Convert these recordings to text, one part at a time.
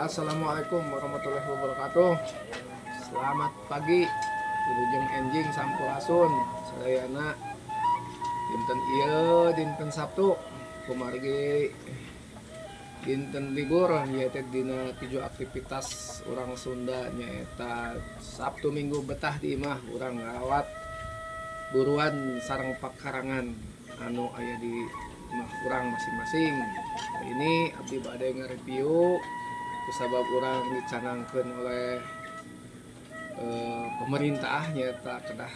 Assalamualaikum warahmatullahi wabarakatuh. Selamat pagi. Wilujeng enjing, sampurasun sadayana. Dinten ieu dinten Sabtu, kumargi dinten libur ieu teh dina tujuh aktivitas orang Sunda, nyaeta Sabtu Minggu betah di imah, urang ngarawat buruan sareng pakarangan anu aya di imah urang masing-masing. Nah, ini abdi bade nge-review kusabab urang dicanangkeun oleh pemerintah nyaeta kedah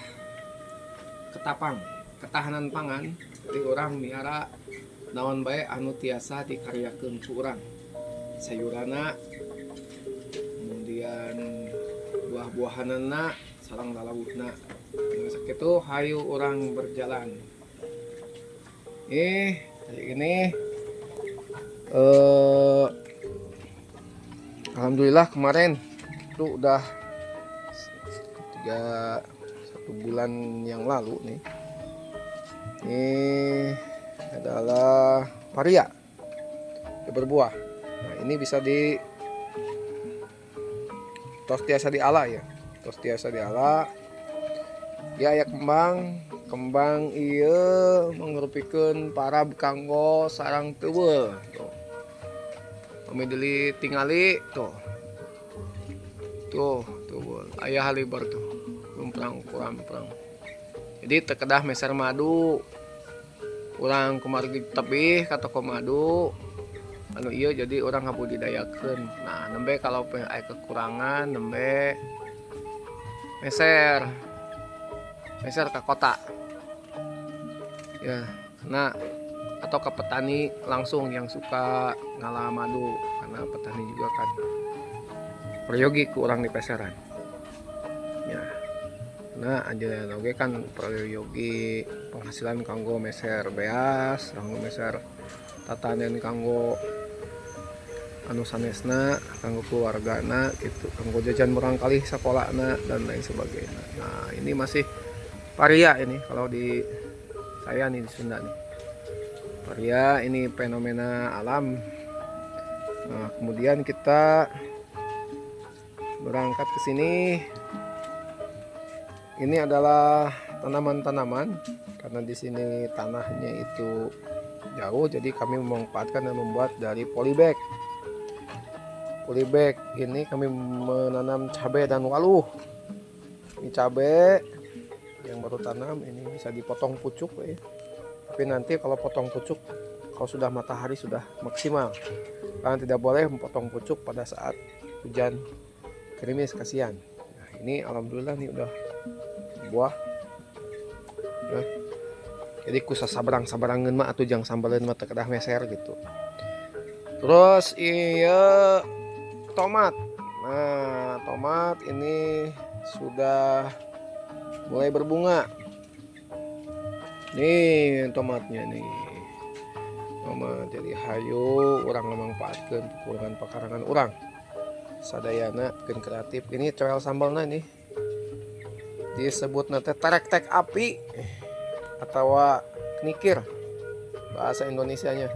ketapang, ketahanan pangan. Jadi urang miara naon bae anu tiasa dikaryakeun ku urang, sayuranna, kemudian buah-buahanana, sareng lalawuhna. Nah, sakitu, hayu urang berjalan. Hari ini alhamdulillah kemarin itu udah 3 1 bulan yang lalu nih. Ini adalah paria. Dia berbuah. Nah, ini bisa di tos tiasa diala ya, tos tiasa diala. Dia aya kembang kembang, iya, mangrupikeun parab kanggo sarang teuweul. Tuh, kami tingali tuh, tuh tuh aya haliber tuh, kumprang kuramprang. Jadi teu kedah meser madu urang, kumargi tebih ka toko madu anu iya. Jadi urang ngabudidayakeun. Nah, nembe kalau aya kekurangan, nembe meser meser ke kota ya, karena atau ke petani langsung yang suka ngala madu, karena petani juga kan peryogi ku urang dipeseran ya. Nah, anjeunna oge kan peryogi penghasilan kanggo meser beas, kanggo meser tatanen, kanggo anu sanesna, kanggo keluargana gitu, kanggo jajan murangkalih sakolana, dan lain sebagainya. Nah, ini masih paria ini kalau di saya nih, di Sunda nih. Paria ini fenomena alam. Nah, kemudian kita berangkat ke sini. Ini adalah tanaman-tanaman, karena di sini tanahnya itu jauh, jadi kami memanfaatkan dan membuat dari polybag. Polybag ini kami menanam cabai dan waluh. Ini cabai yang baru tanam, ini bisa dipotong pucuk ya. Tapi nanti kalau potong pucuk, kalau sudah matahari sudah maksimal. Karena tidak boleh memotong pucuk pada saat hujan gerimis, kasihan. Nah, ini alhamdulillah nih udah buah ya. Jadi ku sasabrang-sabrangeun mah atuh jang sambaleun mah teu kedah meser gitu. Terus iya, tomat. Nah, tomat ini sudah mulai berbunga nih, tomatnya nih, tomat. Jadi hayu urang memanfaatkan kekurangan pekarangan urang sadayana, keun kreatif. Ini coel sambalna nih, disebut nanti terektek api atau kenikir bahasa Indonesianya.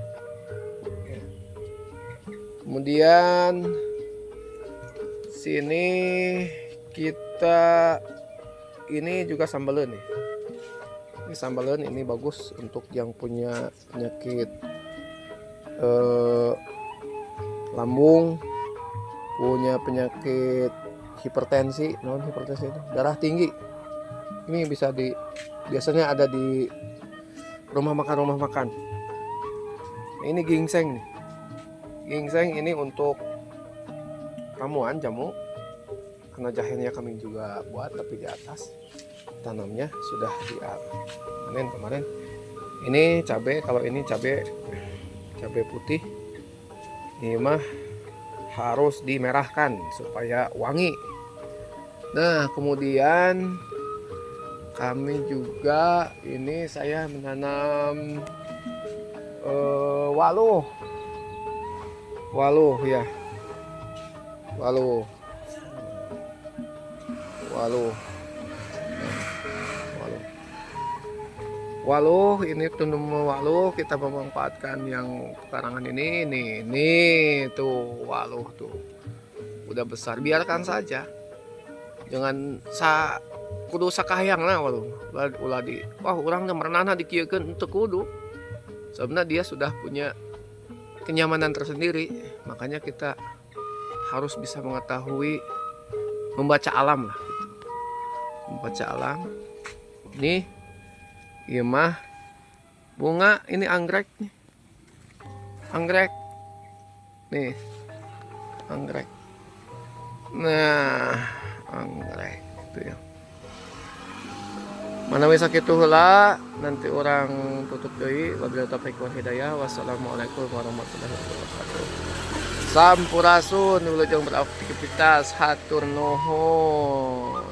Kemudian sini kita ini juga sambaleun nih. Ini sambaleun, ini bagus untuk yang punya penyakit lambung, punya penyakit hipertensi, non hipertensi itu darah tinggi. Ini bisa di biasanya ada di rumah makan rumah makan. Nah, ini ginseng nih. Ginseng ini untuk ramuan jamu, karena jahenya kami juga buat, tapi di atas tanamnya sudah di panen kemarin. Ini cabai, kalau ini cabai cabai putih, ini mah harus dimerahkan supaya wangi. Nah, kemudian kami juga ini saya menanam waluh. Waluh ya. Waluh. Waluh. Nah, waluh. Waluh ini tumbuh waluh, kita memanfaatkan yang pekarangan ini nih, nih tuh waluh tuh udah besar, biarkan saja. Jangan sa kudu sakahayang lah waluh. Ulah, ulah di wah, urang teh merenahna dikieukeun, teu kudu. Sebenarnya dia sudah punya kenyamanan tersendiri, makanya kita harus bisa mengetahui membaca alam lah gitu. Membaca alam. Nih, ieu mah bunga ini anggrek nih. Anggrek. Nih. Anggrek. Nah, anggrek itu ya. Mana wis sakitu heula, nanti urang tutup deui. Wabillahi taufiq wal hidayah. Wassalamualaikum warahmatullahi wabarakatuh. Sampurasun, wilujeng beraktivitas, hatur nuhun.